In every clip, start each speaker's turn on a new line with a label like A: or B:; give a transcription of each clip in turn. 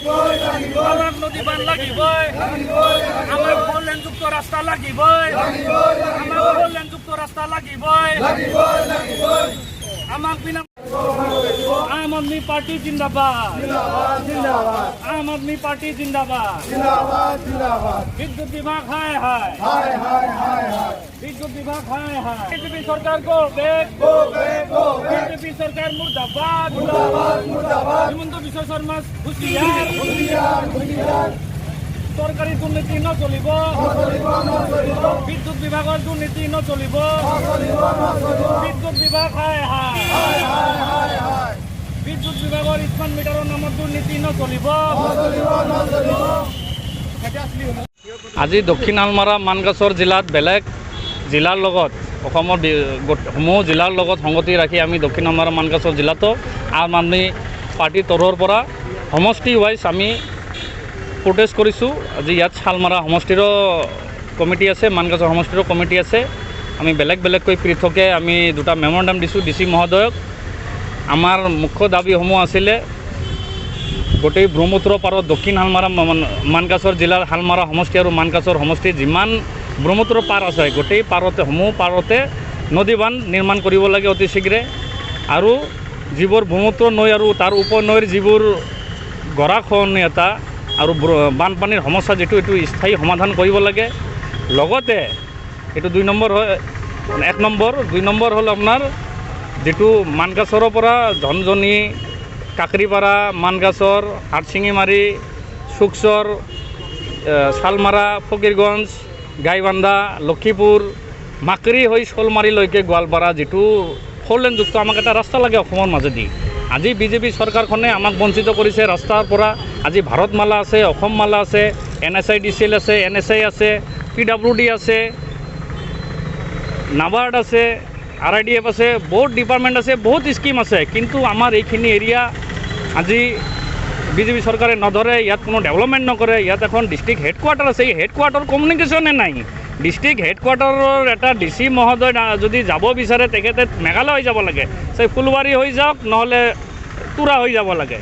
A: আমাক নদী বান্ধ লাগিবই। আমাক ফ'ৰ লেনযুক্ত ৰাস্তা লাগিবই। আমাক ফ'ৰ লেনযুক্ত ৰাস্তা লাগিবই। আমাক বিনা আম আদমি পাৰ্টি জিন্দাবাদ। আম আদমি পাৰ্টি জিন্দাবাদ। বিদ্যুৎ বিভাগ হায় হায়! বিদ্যুৎ বিভাগ হায় হায়! বিজেপি সরকার গো ব্যাক! বিজেপি সরকার মুর্দাবাদ! হিমন্ত বিশ্ব শৰ্মা হুঁচিয়াৰ! চৰকাৰী দুৰ্নীতি নচলিব। বিদ্যুৎ বিভাগৰ দুৰ্নীতি নচলিব। বিদ্যুৎ বিভাগ হায় হায়! বিদ্যুৎ বিভাগৰ স্মাৰ্ট মিটাৰৰ নামত দুৰ্নীতি নচলিব।
B: আজি দক্ষিণ শালমাৰা মানকাচৰ জিলাত বেলেগ জিলাৰ লগত, অসমৰ সমূহ জিলাৰ লগত সংগতি ৰাখি আমি দক্ষিণ শালমাৰা মানকাচৰ জিলাতো আম আদমি পাৰ্টীৰ তৰফৰ পৰা সমষ্টি ৱাইজ আমি প্ৰটেষ্ট কৰিছোঁ। আজি ইয়াত শালমাৰা সমষ্টিৰো কমিটি আছে, মানকাচৰ সমষ্টিৰো কমিটি আছে। আমি বেলেগ বেলেগকৈ পৃথকে আমি দুটা মেমৰেণ্ডাম দিছোঁ ডি চি মহোদয়ক। আমাৰ মুখ্য দাবীসমূহ আছিলে গোটেই ব্ৰহ্মপুত্ৰ পাৰত দক্ষিণ শালমাৰা মানকাচৰ জিলাৰ শালমাৰা সমষ্টি আৰু মানকাচৰ সমষ্টি যিমান ব্ৰহ্মপুত্ৰ পাৰ আছে, গোটেই পাৰতে, সমূহ পাৰতে নদী বান্ধ নিৰ্মাণ কৰিব লাগে অতি শীঘ্ৰে। আৰু যিবোৰ ব্ৰহ্মপুত্ৰ নৈ আৰু তাৰ উপনৈৰ যিবোৰ গৰাখহনীয়তা আৰু বানপানীৰ সমস্যা যিটো, এইটো স্থায়ী সমাধান কৰিব লাগে। লগতে এইটো 2 নম্বৰ হয়, 1 নম্বৰ। 2 নম্বৰ হ'ল আপোনাৰ যিটো মানকাচৰৰ পৰা ঝনঝনি, কাকৰিপাৰা, মানকাচৰ, হাটশিঙিমাৰী, সুকচৰ, শালমাৰা, ফকীৰগঞ্জ, গাইবান্ধা, লক্ষীপুৰ, মাকৰি হৈ শ'লমাৰীলৈকে গোৱালপাৰা যিটো ফ'ৰ লেনযুক্ত আমাক এটা ৰাস্তা লাগে অসমৰ মাজেদি। আজি বিজেপি চৰকাৰখনে আমাক বঞ্চিত কৰিছে ৰাস্তাৰ পৰা। আজি ভাৰতমালা আছে, অসমমালা আছে, N S I D C L আছে, এন এছ I আছে, পি ডাব্লিউ ডি আছে, নাবাৰ্ড আছে, আৰ I D F আছে, বহুত ডিপাৰ্টমেণ্ট আছে, বহুত স্কিম আছে। কিন্তু আমাৰ এইখিনি এৰিয়া আজি বিজেপি চৰকাৰে নধৰে, ইয়াত কোনো ডেভেলপমেণ্ট নকৰে। ইয়াত এখন ডিষ্ট্ৰিক্ট হেডকোৱাৰ্টাৰ আছে, এই হেডকোৱাৰ্টাৰ কমিউনিকেশ্যনে নাই। ডিষ্ট্ৰিক্ট হেডকোৱাৰ্টাৰৰ এটা ডি চি মহোদয় যদি যাব বিচাৰে, তেখেতে মেঘালয় হৈ যাব লাগে, চাই ফুলবাৰী হৈ যাওক, নহ'লে তুৰা হৈ যাব লাগে।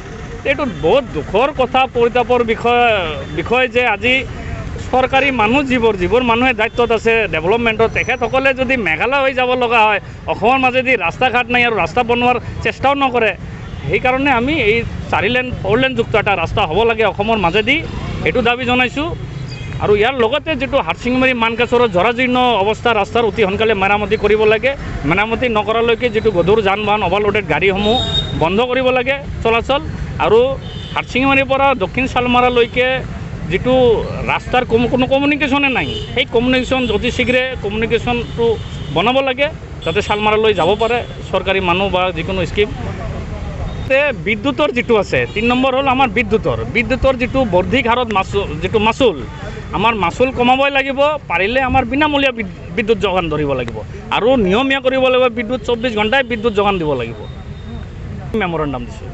B: এইটো বহুত দুখৰ কথা, পৰিতাপৰ বিষয় যে আজি চৰকাৰী মানুহ যিবোৰ মানুহে দায়িত্বত আছে ডেভেলপমেণ্টত, তেখেতসকলে যদি মেঘালয় হৈ যাব লগা হয়, অসমৰ মাজেদি ৰাস্তা ঘাট নাই আৰু ৰাস্তা বনোৱাৰ চেষ্টাও নকৰে। সেইকাৰণে আমি এই 4 লেন, 4 লেনযুক্ত এটা ৰাস্তা হ'ব লাগে অসমৰ মাজেদি, সেইটো দাবী জনাইছোঁ। আৰু ইয়াৰ লগতে যিটো হাটশিঙিমাৰী মানকাচৰৰ জৰাজীৰ্ণ অৱস্থা ৰাস্তাৰ, অতি সোনকালে মেৰামতি কৰিব লাগে। মেৰামতি নকৰালৈকে যিটো গধুৰ যান বাহন, অভাৰলোডেড গাড়ীসমূহ বন্ধ কৰিব লাগে চলাচল। আৰু হাটশিঙিমাৰীৰ পৰা দক্ষিণ শালমাৰালৈকে যিটো ৰাস্তাৰ কোনো কমিউনিকেশ্যনে নাই, সেই কমিউনিকেশ্যন অতি শীঘ্ৰে কমিউনিকেশ্যনটো বনাব লাগে, যাতে শালমাৰালৈ যাব পাৰে চৰকাৰী মানুহ বা যিকোনো স্কিম। তে বিদ্যুতৰ যিটো আছে, 3 নম্বৰ হ'ল আমাৰ বিদ্যুতৰ যিটো বৰ্ধিক হাৰত মাচুল, যিটো মাচুল, আমাৰ মাচুল কমাবই লাগিব। পাৰিলে আমাৰ বিনামূলীয়া বিদ্যুৎ যোগান ধৰিব লাগিব আৰু নিয়মীয়া কৰিব লাগিব বিদ্যুৎ, 24 ঘণ্টাই বিদ্যুৎ যোগান দিব লাগিব। মেমৰেণ্ডাম দিছোঁ।